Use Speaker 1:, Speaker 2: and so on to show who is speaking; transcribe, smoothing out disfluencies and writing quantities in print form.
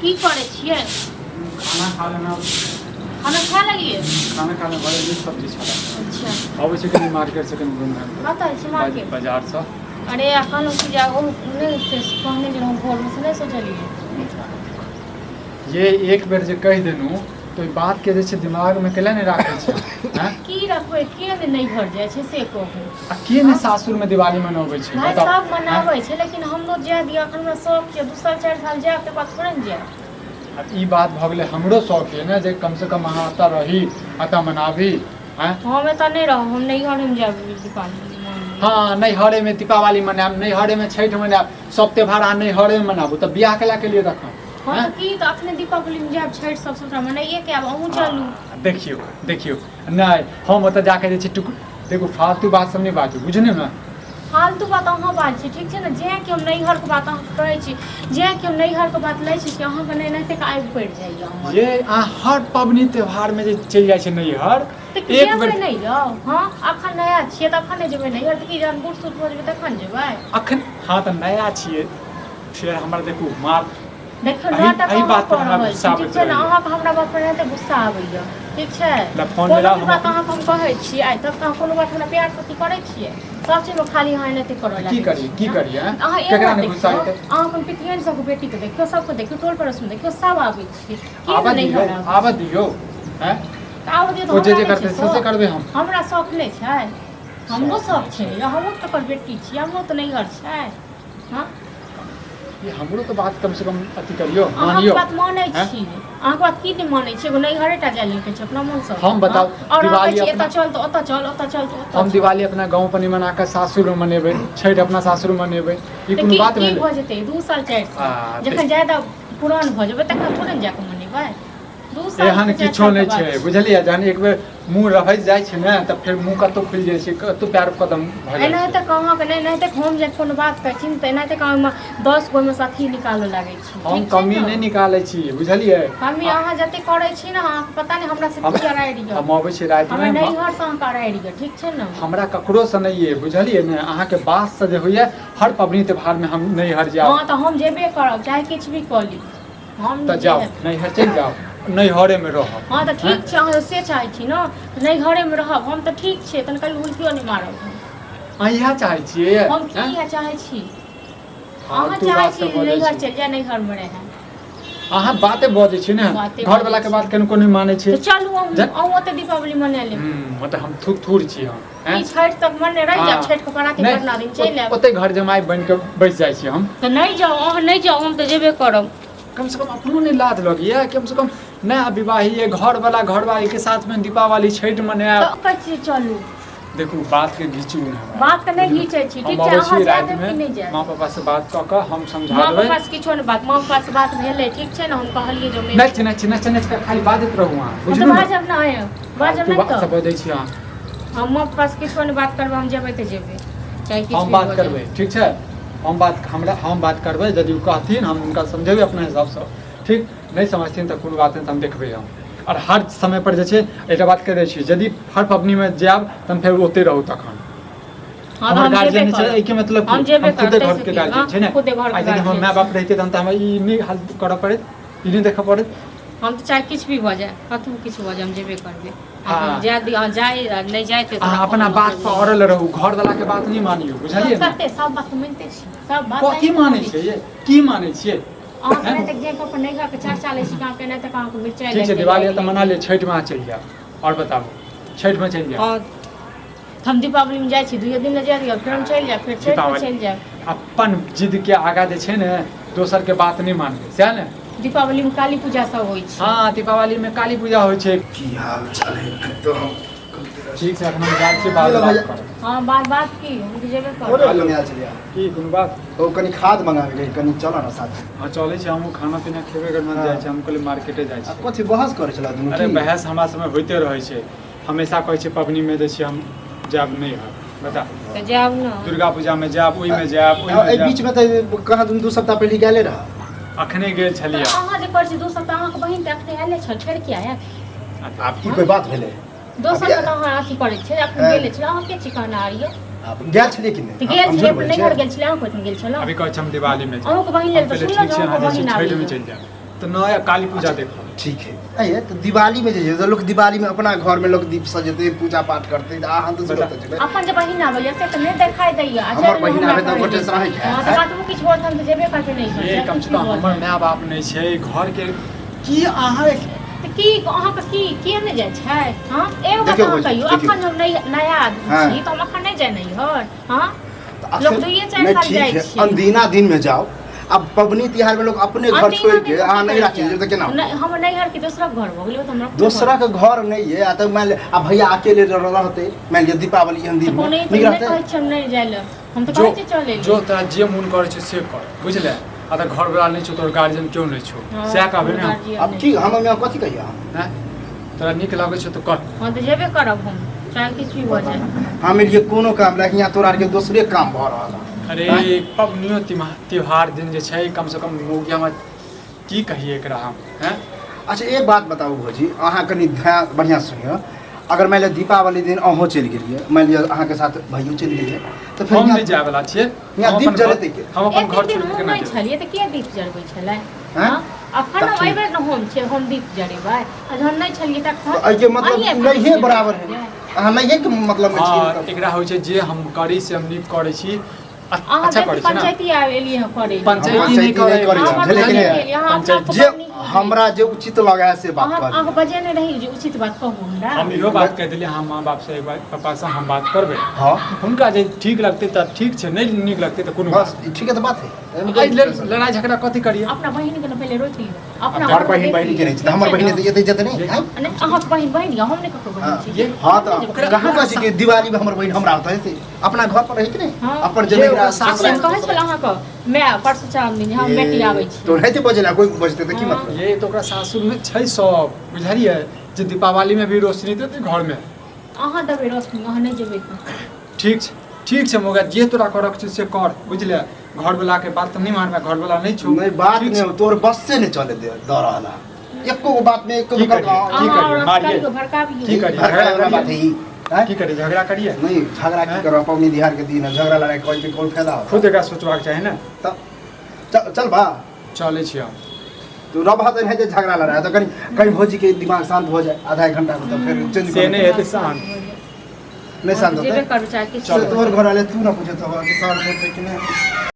Speaker 1: की करै छियै?
Speaker 2: खाना खा लेना।
Speaker 1: खाना खा लेलियै?
Speaker 2: खाना खा लेना, बड़ा नीक सब्जी छलै।
Speaker 1: अच्छा।
Speaker 2: अबै छै कनि मार्केट से, कनि घुमि घामि कऽ।
Speaker 1: कतऽ छै मार्केट?
Speaker 2: बाजारसँ।
Speaker 1: अरे कहलहुँ कि जे ओ नहि से कहने जे रहौं भोरमे, से नहि सोचलियै।
Speaker 2: ये एक बेर जे कहि देलहुँ तऽ ओहि बातके जे छै दिमागमे कैला नहि राखै छै, आँय?
Speaker 1: की रखबै? के ने नैहर जाइ छै से कहू।
Speaker 2: आ के ने सासुरमे दिवाली मनबै छै?
Speaker 1: भाय
Speaker 2: बताउ।
Speaker 1: सब मनाबै छै, लेकिन हमरो जाय दिअ, एखन हमरा शौक छै। 2 साल 4 साल जायब, तकर बाद थोड़े ने जायब।
Speaker 2: आब ई बात भऽ गेलै, हमरो शौक यऽ ने जे कमसँ कम अहाँ एतऽ रही, एतऽ मनाबी, आँय?
Speaker 1: हम एतऽ नहि रहब, हम नैहरमे जायब दीपावली मनाबै।
Speaker 2: हँ, नैहरेमे दीपावली मनायब, नैहरेमे छठि मनायब, सब त्यौहार अहाँ नैहरेमे मनाबू, तऽ बियाह केला केलियै तखन?
Speaker 1: हँ तऽ की, तऽ अखने दीपावलीमे जायब, छठि सब सबटा मनाइए के आयब, अहूँ चलू।
Speaker 2: देखियौ देखियौ, नहि, हम ओतऽ जाके जे छै टुकुर, देखू, फालतू बात सब नहि बाजू, बुझलियै ने?
Speaker 1: फालतू बात अहाँ बाजै छी, ठीक छै ने? जेँ कि हम नैहरके बात अहाँके कहै छी, जेँ कि हम नैहरके बात लै छी कि अहाँके नहि एनाहिते आगि पड़ि जाइए हमर।
Speaker 2: ये अहाँ हर पबनी त्योहारमे जे चलि जाइ छै नैहर।
Speaker 1: तऽ
Speaker 2: एक
Speaker 1: जेबै
Speaker 2: बेर
Speaker 1: नहि यौ? हँ, अखन नया छियै तऽ अखन नहि जेबै नैहर, तऽ की जहन बूढ़ सूढ़ भऽ जेबै तखन जेबै?
Speaker 2: अखन हँ तऽ नया छियै, फेर हमरा देखू मार।
Speaker 1: देखियौ,
Speaker 2: एहि
Speaker 1: नाटक
Speaker 2: एहि
Speaker 1: अहाँ
Speaker 2: बात पर
Speaker 1: कऽ
Speaker 2: हमरा
Speaker 1: रहल
Speaker 2: गुस्सा
Speaker 1: छी, ठीक
Speaker 2: आबैत
Speaker 1: छै ने?
Speaker 2: रहैए।
Speaker 1: अहाँके हमरा बात पर एनाहिते गुस्सा आबैए, ठीक छै?
Speaker 2: ला फोन
Speaker 1: कोनो
Speaker 2: मिलाउ,
Speaker 1: भी
Speaker 2: हम
Speaker 1: बात
Speaker 2: अपन
Speaker 1: अहाँके हम कहै छी आइ तक, तऽ अहाँ कोनो बात हमरा प्यारसँ अथी करै छियै? सब चीजमे खाली अहाँ एनाहिते करऽ
Speaker 2: की
Speaker 1: लागै
Speaker 2: करियै?
Speaker 1: छी।
Speaker 2: की करियै, आँय?
Speaker 1: अहाँ एगो
Speaker 2: केकरा
Speaker 1: बात
Speaker 2: नहि गुस्सा
Speaker 1: देखियौ,
Speaker 2: एतै?
Speaker 1: अहाँ अपन पितियन सबके बेटीके देखियौ, सबके देखियौ, टोल पड़ोसमे देखियौ, सब आबै छियै, के
Speaker 2: आबऽ
Speaker 1: नहि
Speaker 2: दियौ।
Speaker 1: नैहर आबै?
Speaker 2: आबऽ दियौ, आँय?
Speaker 1: तऽ आबऽ दियौ तऽ
Speaker 2: ओ जे
Speaker 1: हमरा
Speaker 2: जे
Speaker 1: नहि
Speaker 2: करतै
Speaker 1: छै
Speaker 2: से से
Speaker 1: शौक?
Speaker 2: करबै हम।
Speaker 1: हमरा शौक नहि छै? हमरो
Speaker 2: शौक
Speaker 1: शौक
Speaker 2: नहि
Speaker 1: छै।
Speaker 2: छै।
Speaker 1: हमहूँ तऽ ओकर बेटी छियै, हमरो तऽ नैहर छै। हँ।
Speaker 2: ई हमरो तऽ बात कमसँ कम अथी करियौ,
Speaker 1: अहाँके
Speaker 2: मानियौ।
Speaker 1: बात मानै
Speaker 2: आँय?
Speaker 1: छी, अहाँके बात की नहि मानै छी? एगो नैहरे टा जाय लेल कहै छी अपना मोनसँ।
Speaker 2: हम बताउ,
Speaker 1: आओर अहाँ कहै
Speaker 2: दिवाली
Speaker 1: छी
Speaker 2: अपना
Speaker 1: एतऽ चल तऽ ओतऽ चल, ओतऽ चल तऽ ओतऽ
Speaker 2: हम
Speaker 1: चल।
Speaker 2: दिवाली अपना गाँव पर नहि मना कऽ सासुरमे मनेबै, छठि अपना सासुरमे मनेबै, ई
Speaker 1: तऽ
Speaker 2: कोनो
Speaker 1: की
Speaker 2: बात
Speaker 1: की
Speaker 2: भेलै?
Speaker 1: भऽ जेतै 2 साल 4
Speaker 2: आ
Speaker 1: साल जखन ज्यादा पुरान भऽ जेबै तखन थोड़े ने जाकऽ मनेबै? 2 साल
Speaker 2: एहन
Speaker 1: से 4
Speaker 2: किछो
Speaker 1: सालके
Speaker 2: नहि
Speaker 1: बात
Speaker 2: छै,
Speaker 1: छै।
Speaker 2: बुझलियै? जहन एक बेर मुँह रभसि जाइ छै ने तऽ फेर मुँह कतहु खुलि जाइ छै, कतहु पैर कदम भऽ जाइ
Speaker 1: एनाहिते
Speaker 2: छै।
Speaker 1: अहाँके नहि, एनाहिते हम जे कोनो बात कहै छी ने तऽ एनाहिते ओहिमे 10 गो ओहिमे से अथी निकालऽ लागै छी।
Speaker 2: हम
Speaker 1: ठीक छै
Speaker 2: कमी
Speaker 1: ने?
Speaker 2: नहि निकालै छी, बुझलियै?
Speaker 1: कमी
Speaker 2: आ
Speaker 1: अहाँ जते करै छी ने, अहाँके पता नहि हमरा से
Speaker 2: हम
Speaker 1: की अरारि यऽ।
Speaker 2: हम अबै छी
Speaker 1: हमरा
Speaker 2: रातिमे
Speaker 1: नैहरसँ अहाँके अरारि यऽ, ठीक छै ने?
Speaker 2: हमरा ककरोसँ नहि अइ, बुझलियै ने? अहाँके बातसँ जे होइए हर पबनी त्योहारमे हम नैहर जायब।
Speaker 1: हँ तऽ हम जेबे करब, चाहे किछु भी कऽ ली हम।
Speaker 2: तऽ जाउ, नैहर चलि जाउ, नैहरेमे रहब।
Speaker 1: हँ तऽ ठीक छै, अहाँ से चाहै छी ने तऽ नैहरेमे रहब हम, तऽ ठीक छै, तहन कभी हुलकियो नहि मारब हम।
Speaker 2: अहाँ इएह चाहै छियै?
Speaker 1: हम की
Speaker 2: आँय?
Speaker 1: इएह चाहै छी? अहाँ
Speaker 2: फालतू
Speaker 1: चाहै
Speaker 2: बात
Speaker 1: छी
Speaker 2: सब बजै
Speaker 1: नैहर
Speaker 2: छी।
Speaker 1: चलि जाय, नैहरमे रहए।
Speaker 2: अहाँ बाते बजै छी ने।
Speaker 1: बाते
Speaker 2: घरवला
Speaker 1: बजै
Speaker 2: के
Speaker 1: छी।
Speaker 2: बात कनिको नहि मानै
Speaker 1: तऽ
Speaker 2: छी।
Speaker 1: चलू अहूँ
Speaker 2: जा
Speaker 1: अहूँ ओतऽ दीपावली मना लेब।
Speaker 2: मतलब हम थूर थूर छी हम?
Speaker 1: की
Speaker 2: आँय?
Speaker 1: छठि तक मने रहि जायब?
Speaker 2: हँ।
Speaker 1: छठिके पराती
Speaker 2: नहि,
Speaker 1: परना दिन चलि आयब।
Speaker 2: ओतै घर जमाइ बनि कऽ बैस जाइ छी हम।
Speaker 1: तऽ नहि जाउ अहाँ, नहि जाउ, हम तऽ जेबे करब।
Speaker 2: कम से कम अपनो नहि लाज लगैया? कम से कम नया विवाही है, घरवाला घरवाली के साथ में दीपावली छठि मनायब।
Speaker 1: तऽ कहै छी चलू।
Speaker 2: देखू, बात के घीचू नहि हमरा।
Speaker 1: बात के नहि
Speaker 2: बुझलहुँ?
Speaker 1: घीचै छी।
Speaker 2: हम
Speaker 1: ठीक छै,
Speaker 2: अबै
Speaker 1: अहाँ
Speaker 2: छी
Speaker 1: जाय
Speaker 2: रातिमे,
Speaker 1: देब कि नहि जायब?
Speaker 2: माँ पापा से बात कऽ कऽ हम समझा
Speaker 1: माँ
Speaker 2: देबै।
Speaker 1: पापा से किछो नहि बात, माँ पापा से बात भेलै, ठीक छै ने? हम कहलियै जे हम
Speaker 2: नच नच नच नच कऽ खाली बाजैत रहू अहाँ।
Speaker 1: हम तऽ
Speaker 2: बुझलहुँ ने?
Speaker 1: बाजब नहि, बाजब
Speaker 2: फालतू
Speaker 1: नहि।
Speaker 2: बात
Speaker 1: तऽ
Speaker 2: सब बजै छी अहाँ।
Speaker 1: हम माँ पापा से किछो नहि बात करबै, हम जेबै तऽ जेबै, चाहे किछु
Speaker 2: हम
Speaker 1: भी
Speaker 2: बात
Speaker 1: भऽ जाय।
Speaker 2: करबै, ठीक छै? हम बात हमरा हम बात करबै, यदि ओ कहथिन हम हुनका समझेबै अपना हिसाबसँ, ठीक? नहि समझथिन तऽ कोनो बात नहि, तऽ हम देखबै हम। आओर हर समय पर जे छै एकटा बात कहि दै छी, यदि हर पबनीमे जायब तऽ फेर ओतहि रहू तखन।
Speaker 1: हँ तऽ
Speaker 2: हमर
Speaker 1: हम
Speaker 2: गार्जियन
Speaker 1: जेबे
Speaker 2: छै,
Speaker 1: करब।
Speaker 2: एहिके मतलब
Speaker 1: हम
Speaker 2: की
Speaker 1: जेबे
Speaker 2: हम खुदे
Speaker 1: करब,
Speaker 2: घरके
Speaker 1: ताहिसँ की?
Speaker 2: गार्जियन
Speaker 1: हँ,
Speaker 2: छै ने?
Speaker 1: खुदे घरके
Speaker 2: आइ यदि हमर
Speaker 1: गार्जियन
Speaker 2: माय बाप
Speaker 1: छी।
Speaker 2: रहितै तहन तऽ हमरा ई नहि हाल करऽ पड़ैत, ई नहि देखऽ पड़ैत।
Speaker 1: हम तऽ चाहे किछु भी भऽ जाय, कतहु किछु भऽ जाय, हम जेबे करबै।
Speaker 2: हँ।
Speaker 1: जाय दिअ, अहाँ जाय आ नहि जाय तऽ
Speaker 2: अहाँ अपना बात पर अड़ल रहू, घरवलाके बात नहि मानियौ, बुझलियै ने?
Speaker 1: कते सब बात मानिते छी, सब बात
Speaker 2: कथी
Speaker 1: अहींके
Speaker 2: मानै
Speaker 1: मानै
Speaker 2: छियै
Speaker 1: छी।
Speaker 2: ये? की मानै छियै?
Speaker 1: अहाँके नहि तऽ जे अपन नैहरके चर्चा लै छी, अहाँके नहि तऽ अहाँके मिरचाइ
Speaker 2: ठीक
Speaker 1: लागि
Speaker 2: छै,
Speaker 1: जाइए,
Speaker 2: दिवाली
Speaker 1: आगि
Speaker 2: तऽ
Speaker 1: लागि
Speaker 2: मना
Speaker 1: जाइए।
Speaker 2: लिअ, छठिमे अहाँ चलि जायब। आओर बताबू, छठिमे चलि जायब?
Speaker 1: हँ, हम दीपावलीमे जाइ छी, दुइये दिन लए जाय दिअ, फेर हम चलि जायब, फेर छठिमे
Speaker 2: दीपावली
Speaker 1: चलि जायब।
Speaker 2: अपन जिदके आगाँ जे छै ने दोसरके बात नहि मानबै, सएह ने?
Speaker 1: दीपावलीमे काली पूजा सब होइ छै।
Speaker 2: हँ, दीपावलीमे काली पूजा होइ छै।
Speaker 3: की हाल चाल है? तो हम
Speaker 2: ठीक छै, एखन हम जाइ छी, बाद
Speaker 3: की
Speaker 2: बात
Speaker 3: भैया?
Speaker 2: करब।
Speaker 1: हँ, बात बात की, हम तऽ जेबे करब।
Speaker 3: बोलो, कनी आयल छलियै।
Speaker 2: की, कोनो बात?
Speaker 3: ओ कनी खाद मंगाबे रही, कनी चलऽ ने साथ।
Speaker 2: हँ, चलै छी, हमहूँ खाना पीना खेबे करब।
Speaker 3: हँ।
Speaker 2: जाइ छी, हम कहलियै मार्केटे जाइ
Speaker 3: आ
Speaker 2: छी।
Speaker 3: कथी बहस करै छला दुनू?
Speaker 2: अरे
Speaker 3: की?
Speaker 2: बहस हमरा सबमे होइते रहै छै हमेशा। कहै छै पबनीमे जे छै हम जायब नहि हर, बता।
Speaker 1: तऽ जायब ने।
Speaker 2: दुर्गा पूजामे जायब, ओहिमे जायब, ओहिमे
Speaker 3: एहि
Speaker 2: जायब।
Speaker 3: बीचमे तऽ कहाँ 2 सप्ताह पहिले गेले रह।
Speaker 2: अखने गेल
Speaker 1: तऽ
Speaker 2: छलियै।
Speaker 1: अहाँ जे करै छी 2 सप्ताह, अहाँके बहिन तऽ अखने आयले छल, फेर किया आयत?
Speaker 3: आब ई कोइ बात भेलै?
Speaker 1: दोसर के तऽ अहाँ अथी करै छियै, अखन
Speaker 3: हँ।
Speaker 1: गेले छलै, अहाँ के छी कहनार यौ?
Speaker 3: आब गेल छलियै कि नहि?
Speaker 1: तऽ गेल
Speaker 3: हम
Speaker 1: छलियै,
Speaker 3: झूठ बोलै
Speaker 1: नैहर
Speaker 3: छियै?
Speaker 1: गेल छलियै, अहाँ कोइ गेल छलहुँ?
Speaker 2: अभी कहै छै हम दिवालीमे जायब।
Speaker 1: अहूँके बहिन लेल
Speaker 2: हम
Speaker 1: तऽ
Speaker 2: कहलियै
Speaker 1: सुनलहुँ
Speaker 2: ठीक
Speaker 1: जे
Speaker 2: छै,
Speaker 1: अहूँके
Speaker 2: अहाँ जे छै
Speaker 1: बहिन
Speaker 2: छठिमे
Speaker 1: आबैए।
Speaker 2: चलि जायब। तऽ नहि काली पूजा देखब।
Speaker 3: ठीक है। आइए तऽ दिवाली में जे छै तऽ लोक दिवाली में अपना घर में लोक दीप सजेतै, पूजा पाठ करतै, तऽ अहाँ दोसर
Speaker 2: बता।
Speaker 3: ओतऽ जेबै।
Speaker 1: अपन जे बहिन आबैया से तऽ नहि देखाई दैया। आ
Speaker 3: हमर
Speaker 1: चलि
Speaker 3: बहिन
Speaker 1: हमरा
Speaker 3: आबै तऽ
Speaker 1: कहै
Speaker 3: गोटे
Speaker 1: छै।
Speaker 3: से रहै छै।
Speaker 1: हँ, तऽ कतबो किछु होत हम तऽ जेबे करबै नहि घर,
Speaker 2: ये
Speaker 1: चाहे
Speaker 2: कम से
Speaker 1: किछु
Speaker 2: कम
Speaker 1: भी
Speaker 2: हमर
Speaker 1: होत।
Speaker 2: माय बाप नहि छै घरके की अहाँ
Speaker 1: तऽ की अहाँके की किया नहि जाइ छै? हँ, एगो बात
Speaker 3: देखियौ
Speaker 1: अहाँ
Speaker 3: भौजी,
Speaker 1: कहियौ,
Speaker 3: देखियौ।
Speaker 1: अखन हम नहि नया आदमी
Speaker 3: हाँ।
Speaker 1: छी तऽ हम अखन नहि जाय नैहर? हँ,
Speaker 3: तऽ
Speaker 1: लोक
Speaker 3: अखन
Speaker 1: दुइये चारि
Speaker 3: नहि
Speaker 1: साल
Speaker 3: ठीक
Speaker 1: जाइ
Speaker 3: है,
Speaker 1: छै।
Speaker 3: अनदिना दिन में जाओ। अब पबनी तिहार में लोग अपने घर
Speaker 1: अनदिना
Speaker 3: छोड़
Speaker 1: दिन
Speaker 3: के
Speaker 1: में
Speaker 3: अहाँ
Speaker 1: की
Speaker 3: नैहरा
Speaker 1: करै
Speaker 3: चलि जेबै तऽ केना
Speaker 1: नहि, हमर नैहर के दोसरक घर भऽ गेलै, ओ तऽ हमरा अपने
Speaker 3: दोसरा
Speaker 1: घर।
Speaker 3: के घर नहीं है। आ तऽ मान ले आ भैया अकेले रहते, मान लिअ दीपावली एहन
Speaker 1: तऽ
Speaker 3: दिन में
Speaker 1: कोनो ई
Speaker 3: नीक
Speaker 1: तऽ नहि
Speaker 3: रहते।
Speaker 1: कहै छी हम नहि जाइ लए, हम तऽ
Speaker 2: जो
Speaker 1: कहै छी चलै
Speaker 2: जो तोरा जे मोन करै छै से कर, बुझले? आ तऽ घरवला नहि छौ, तोहर गार्जियन केओ नहि छौ,
Speaker 1: हँ,
Speaker 2: सएह कहबै ने हम?
Speaker 1: गार्जियन
Speaker 3: अब
Speaker 1: नहि।
Speaker 3: की हम ओहिमे कथी कहियै हम?
Speaker 2: आँय? तोरा नीक लगै छौ तऽ कर।
Speaker 1: हँ, तऽ जेबे करब हम, चाहे किछु भी भऽ जाए।
Speaker 3: हम एलियै कोनो काम लए, हियाँ तोरा आरके दोसरे काम भऽ रहल है।
Speaker 2: अरे पबनियो त्योहार दिन जे छै कम से कम मौगी हमरा की कहियै एकरा हम हैं।
Speaker 3: अच्छा एक बात बताबू भौजी, अहाँ कनि ध्यान बढ़िआँ सुनियौ। अगर मानि लिअ दीपावली दिन अहूँ चलि गेलियै, मानि लिअ अहाँके साथ भैयो चलि गेलियै, तऽ फेर
Speaker 2: हम
Speaker 3: हियाँ
Speaker 2: नहि जाय वाला छियै।
Speaker 3: हियाँ
Speaker 2: हम
Speaker 3: दीप
Speaker 2: अपन घर
Speaker 3: जरेतै के?
Speaker 2: हम अपन
Speaker 1: एक
Speaker 2: घर
Speaker 1: दिन
Speaker 2: छोड़ि
Speaker 1: हम
Speaker 2: के केना
Speaker 1: नहि
Speaker 2: जेबै?
Speaker 1: छलियै तऽ किया दीप जरबै छलै?
Speaker 3: हैं?
Speaker 1: हँ, अखन
Speaker 3: तऽ
Speaker 1: हम
Speaker 3: ठीक।
Speaker 1: एहिबेर ने हम छियै, हम दीप जरेबै, आ जहन नहि छलियै तखन
Speaker 3: तऽ एहिके मतलब
Speaker 1: अहीं आबि कऽ
Speaker 3: नहिये
Speaker 1: दीप जरेबै
Speaker 3: बराबर है,
Speaker 1: छलियै।
Speaker 3: अहाँ नहिये के मतलब मे छियै
Speaker 2: हँ,
Speaker 3: तब।
Speaker 2: एकरा होइ छै जे हम करी से हम नीक करै छी।
Speaker 1: अहाँ
Speaker 2: अच्छा
Speaker 1: बेसी
Speaker 2: करै छी ने?
Speaker 1: पंचायती आबि एलियै हँ करै लए।
Speaker 2: पंचायती
Speaker 3: हम
Speaker 2: नहि
Speaker 3: पंचायती
Speaker 2: करै
Speaker 3: नहि करै
Speaker 1: अहाँ
Speaker 3: छी,
Speaker 1: बड़
Speaker 3: बुझलियै कि
Speaker 1: बजने
Speaker 3: नहि?
Speaker 1: एलियै, अहाँ अपना
Speaker 2: पंचायत
Speaker 1: आपके
Speaker 3: जे
Speaker 1: बड़ नीक बुझै
Speaker 3: हमरा
Speaker 1: छी।
Speaker 3: जे उचित लगै है से बात
Speaker 1: अहाँ
Speaker 3: कहलियै।
Speaker 1: अहाँके बजेने रही जे उचित बात कहू हमरा।
Speaker 2: हम इहो बात कहि देलियै, हम माँ बापसँ एक बार पापासँ हम बात करबै।
Speaker 3: हँ,
Speaker 2: हुनका जे ठीक लगतै तऽ ठीक छै, नहि नीक लगतै तऽ कोनो
Speaker 3: बस
Speaker 2: बात
Speaker 3: ई ठीक है तऽ बात है। एहिमे
Speaker 2: नहि।
Speaker 3: कोई
Speaker 2: एहि लेल
Speaker 3: टेंशन
Speaker 2: लड़ाइ झगड़ा कथी करियै?
Speaker 1: अपना बहिन के ने पहिले रोकि लिअ, अपना
Speaker 3: नहि। बड़
Speaker 1: घरमे
Speaker 3: बहिन
Speaker 1: देख
Speaker 3: बहिन के
Speaker 1: लिअ,
Speaker 3: नहि छै तऽ
Speaker 1: ठीक
Speaker 3: हमर
Speaker 1: छै
Speaker 3: बहिन
Speaker 1: ने?
Speaker 3: एतै एतै जेतै नहि
Speaker 2: ये
Speaker 3: आँय?
Speaker 1: नहि, अहाँके बहिन बहिन यऽ, हम नहि ककरो बहिन
Speaker 3: हँ
Speaker 1: छी।
Speaker 2: ये
Speaker 3: हँ,
Speaker 1: हम नहि
Speaker 3: तऽ
Speaker 1: जेबै
Speaker 2: ओकरा
Speaker 3: कहाँ
Speaker 2: ओकरा
Speaker 3: कहै छी कि दिवाली में हमर बहिन हमरा ओतऽ एतै? अपना घर पर रहै कि नहि?
Speaker 1: हँ।
Speaker 3: अपन
Speaker 2: ये
Speaker 3: जे
Speaker 2: ओकरा
Speaker 3: नैहरा
Speaker 2: सासुर
Speaker 1: से
Speaker 3: ससुराल
Speaker 1: कहै छल अहाँके माय परसू चारि दिन जे हम बेटी आबै
Speaker 3: ए
Speaker 1: छी।
Speaker 3: तो नहि बजेला कोइ बजतै तऽ की
Speaker 1: हँ।
Speaker 3: मतलब?
Speaker 2: ये तऽ ओकरा सासुरमे छै सब, बुझलियै? जे दीपावलीमे भी रोशनी देतै घरमे।
Speaker 1: अहाँ देबै रोशनी, अहाँ नहि जेबै तऽ।
Speaker 2: ठीक छै, ठीक छै मौगा, जे तोरा करक छै से कर, बुझले? घरवलाके बात तऽ नहि मानबै, घरवला नहि छौ।
Speaker 3: नहीं बात
Speaker 2: ठीक
Speaker 3: नहीं
Speaker 2: छै।
Speaker 3: तोर बस से नहीं चले दे दऽ रहल है एको गो बात नहीं एको
Speaker 2: की
Speaker 3: गो
Speaker 2: करियै? की
Speaker 1: अहाँ
Speaker 2: करियै?
Speaker 1: और
Speaker 2: मारियै?
Speaker 1: कहियो भड़काबियौ।
Speaker 2: की करियै?
Speaker 3: झगड़ा
Speaker 2: झगड़ा
Speaker 3: वाला बात
Speaker 2: करियै?
Speaker 3: है ई आँय?
Speaker 2: की करियै? झगड़ा करियै?
Speaker 3: नहीं झगड़ा की
Speaker 2: आँय?
Speaker 3: करब, पबनी तिहार के दिन है, झगड़ा लड़ाई करे के कोन फायदा होता?
Speaker 2: खुद एकरा सोचबाक चाही ने।
Speaker 3: तऽ चल चल बा।
Speaker 2: चलै छी हम।
Speaker 3: तू रह तऽ नहीं जे झगड़ा लड़ाई तऽ कनी कहीं भौजी के दिमाग शांत हो जाए आधा एक घंटा में, तऽ फेर चेंज
Speaker 2: से
Speaker 3: कर।
Speaker 2: नहि हेतै शांत।
Speaker 3: नहीं शांत
Speaker 1: जेबे
Speaker 3: होतै
Speaker 1: करू चाहे किछु।
Speaker 3: से तोहर घर वाले तू ना पूछे तो कि शांत होतै कि नहीं।